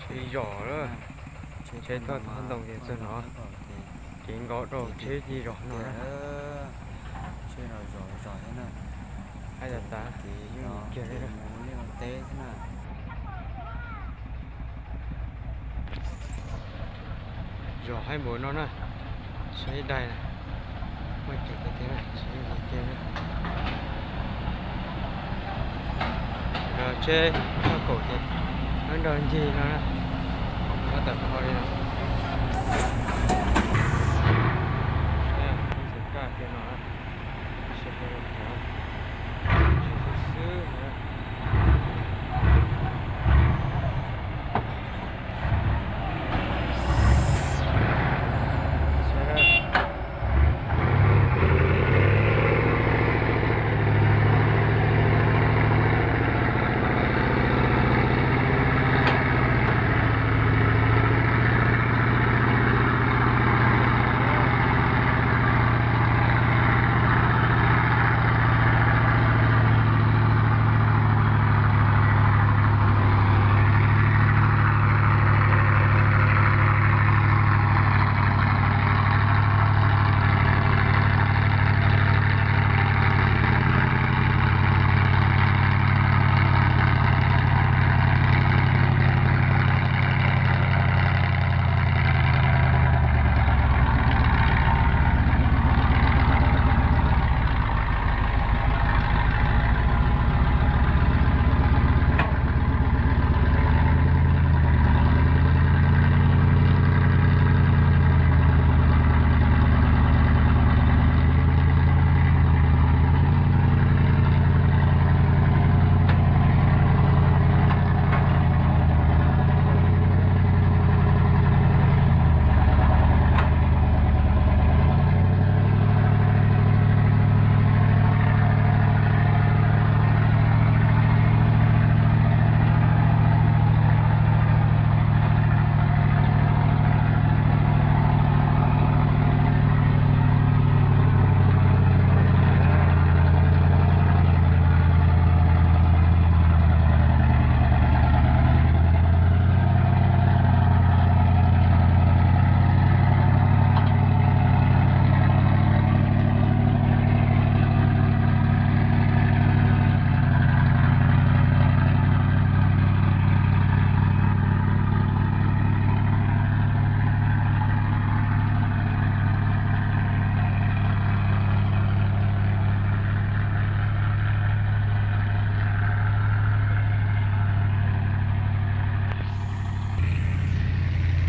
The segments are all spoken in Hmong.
Tib zos lawm, tsheb thauj tau ntoo ces txog no, kev nkaus rau tsheb tib zos no na. Hais tas tas, ib kiag li. Zos haib npaum no na, saib dais na, muaj ceem tiag tiag na, saib dais tiag na. Los tsheb thauj kaum ces nrog ncig no na, nyob tawm qhov li no. Saib, ib txhia kaj kiag no, saib, xwb xwb.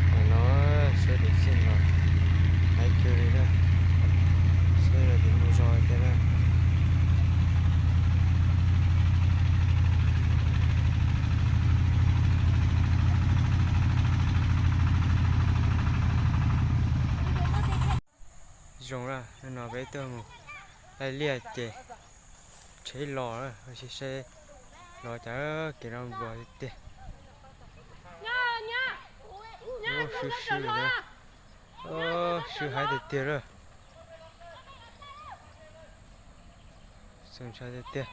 Qhov no seb tus xij no hais kiag li na, seb no ces mus zog tiag na. Zoo na, no peb tuaj mus laij liaj ces tsheb los lawm, ua si saib los cas kev no npog tiag tiag. Swb swb, swb heev tiag tiag lawm. Xoo ntshai tiag tiag.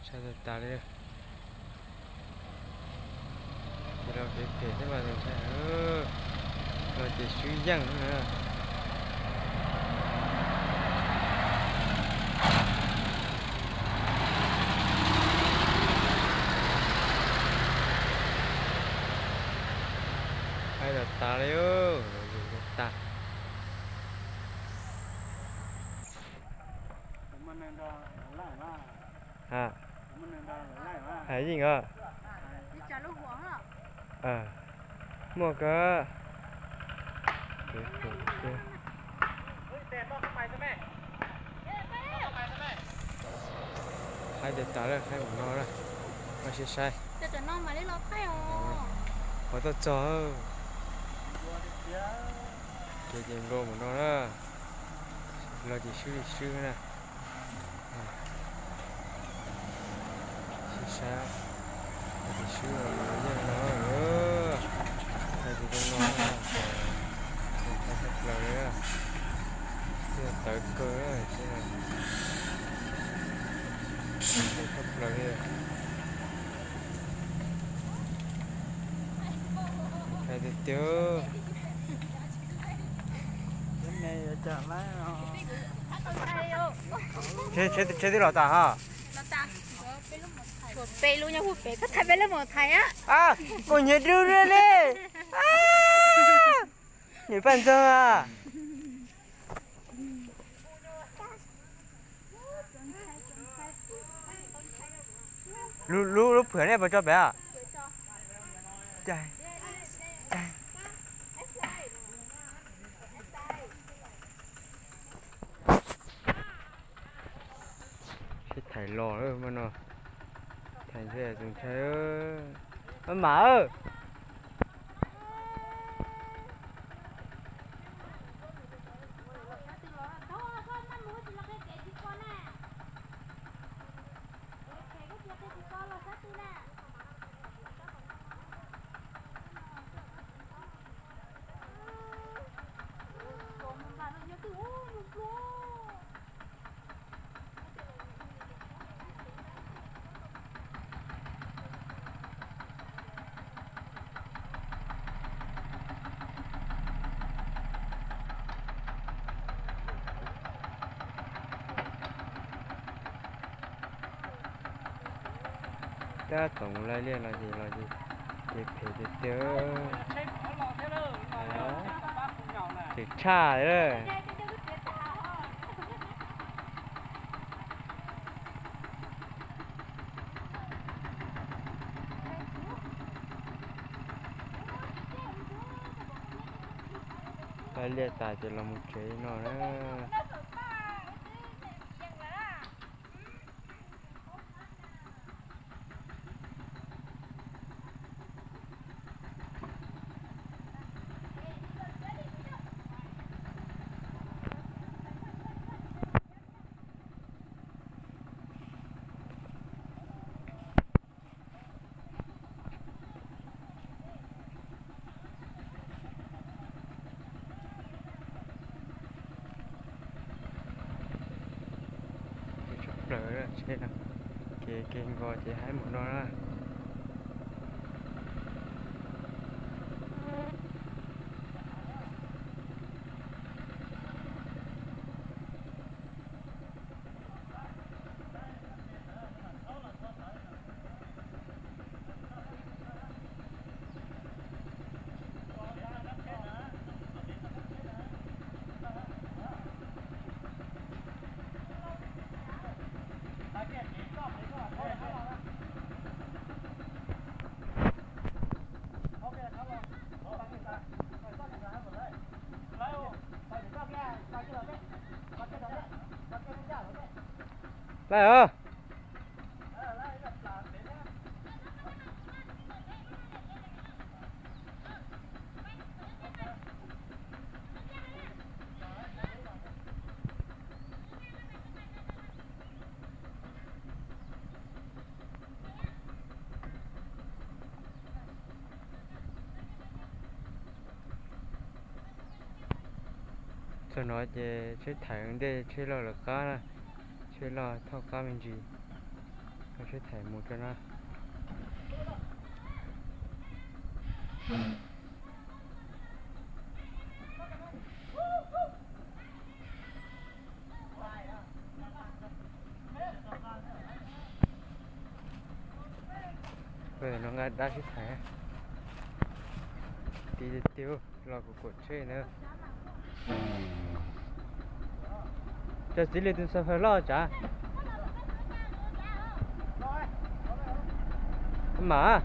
Ntshai tas tas li. Ces los kev phem thiab mas ntshai heev. Los ces swb yeej na. Haib tas tas li, los yus tas. Hais yeej os. Muaj kawg. Haib tas tas lawm, haib mus no lawm. Ua si saib. Qhov tuaj txog. Ces ces nplua mus no na. Los ces swb li swb na. Sib sab, tab sis swb los yeej no, tab sis zoo no, tshaj plaws li, tshaj tawv kawg, tshaj plaws li. Tiag, tsheb twb los tas ha. Peb lub nyob hauv pem, koj thaiv peb lub mus thaiv a. Kuv nyiam dub li li. Nyiam paj ntxoog a. Lub, lub phwm nej puas tso pem a? Sib thaiv los lawm mas no. Thaiv ntshai tus ntshai. Maj mam. Tab tom mus laij liaj los ces los ces phem tiag tiag. Ces tshaj lawm. Laij liaj tas ces los mus tsev no na. Tshaj plaws tsheb no, kev kev nkaus ces haib mus no na. Laij os. Txog no ces tsheb thaiv ua ntej tsheb loj lawv qab na, tsheb loj thauj qab me ntsis, tsheb thaiv mus rau no. No nqa dab sib thaiv ti ti los kuv kuam tsheb ntawd. Cov txiv li tus xav fawm loj tsav. Mam.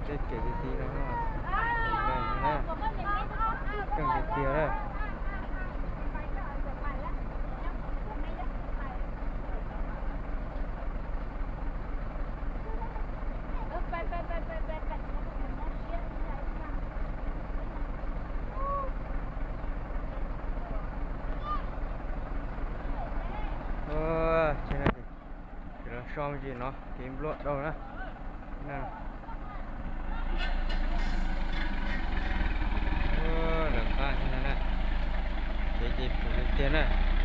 Tej kev ti ti no, keej tiag tiag. Ces los so me ntsis no kev npluab dhau na. na.